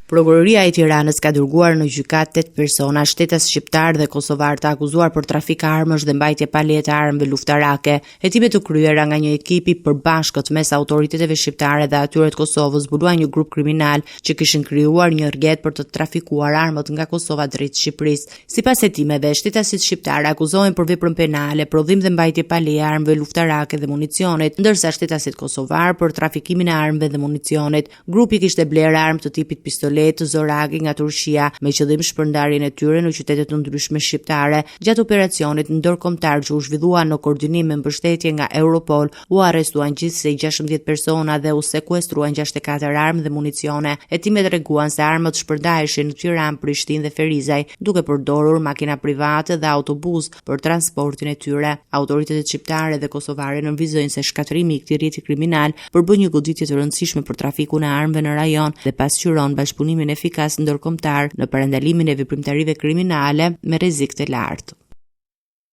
Prokuroria e Tiranës ka dërguar në gjykatë 8 persona, shtetas shqiptarë dhe kosovarë të akuzuar për trafik armësh dhe mbajtje pa leje të armëve luftarake. Hetime të kryera nga një ekip i përbashkët mes autoriteteve shqiptare dhe atyre të Kosovës zbuluan një grup kriminal që kishin krijuar një rrjet për të trafikuar armët nga Kosova drejt Shqipërisë. Sipas hetimeve, shtetasit shqiptarë akuzohen për veprën penale, prodhim dhe mbajtje pa leje armëve luftarake dhe municionit, ndërsa shtetasit kosovarë për trafikimin e armëve dhe municionit. Grupi kishte blerë armë të tipit pistoletë zoraki nga Turqia, me qëllim shpërndarjen e tyre në qytete të ndryshme shqiptare. Gjatë operacionit ndërkombëtar që u zhvillua në koordinim me mbështetje nga Europol, U arrestuan gjithsej 16 persona dhe u sekuestruan 64 armë dhe municione. Hetimet treguan se armët shpërndaheshin në Tiranë, Prishtinë dhe Ferizaj, duke përdorur makina private dhe autobusë për transportin e tyre. Autoritetet shqiptare dhe kosovare nënvizojnë se shkatërrimi i këtij rrjeti kriminal përbën një goditje të rëndësishme për trafikun e armëve në rajon dhe pasqyron bashkëpunimin efikas ndërkombëtar në parandalimin e veprimtarive kriminale me rrezik të lartë.